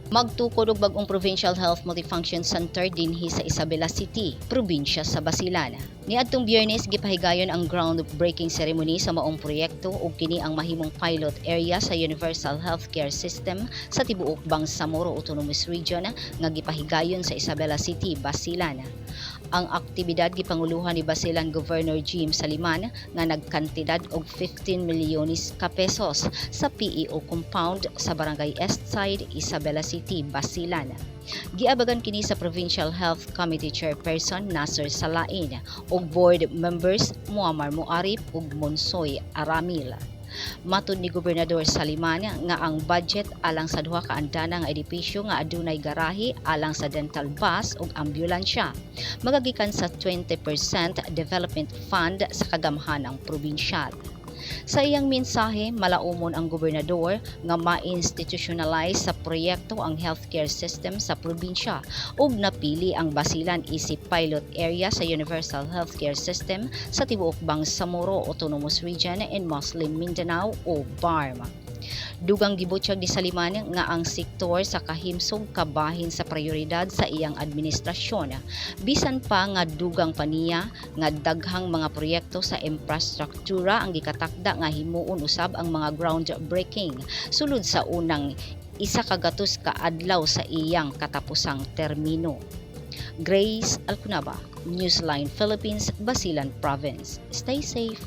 Magtukod og bag-ong Provincial Health Multifunction Center dinhi sa Isabela City, probinsya sa Basilan. Niadtong Biyernes, gipahigayon ang groundbreaking ceremony sa maong proyekto ug kini ang mahimong pilot area sa Universal Healthcare System sa tibuok Bangsamoro Autonomous Region nga gipahigayon sa Isabela City, Basilan. Ang aktibidad gipanguluhan ni Basilan Governor Jim Saliman nga nagkantidad og 15 milyones ka pesos sa PEO compound sa Barangay Eastside, Isabela City, Basilan. Giabagan kini sa Provincial Health Committee Chairperson Nasser Salain ug board members Muammar Muarip ug Monsoy Aramil. Matud ni Gobernador Saliman nga ang budget alang sa duha ka andana nga edipisyo nga adunay garahe alang sa dental bus ug ambulansya magagikan sa 20% development fund sa kagamhanang probinsyal. Sa iyang mensahe, malaumon ang gobernador nga ma-institutionalize sa proyekto ang healthcare system sa probinsya ug napili ang Basilan isip pilot area sa Universal Healthcare System sa tibuok Bangsamoro Autonomous Region and Muslim Mindanao o BARMM. Dugang gibutyag ni Saliman nga ang sektor sa kahimsog kabahin sa prioridad sa iyang administrasyon. Bisan pa nga dugang pa niya nga daghang mga proyekto sa imprastruktura ang gikatakda nga himuon usab ang mga groundbreaking sulod sa unang 100 ka adlaw sa iyang katapusang termino. Grace Alcunaba, Newsline Philippines, Basilan Province. Stay safe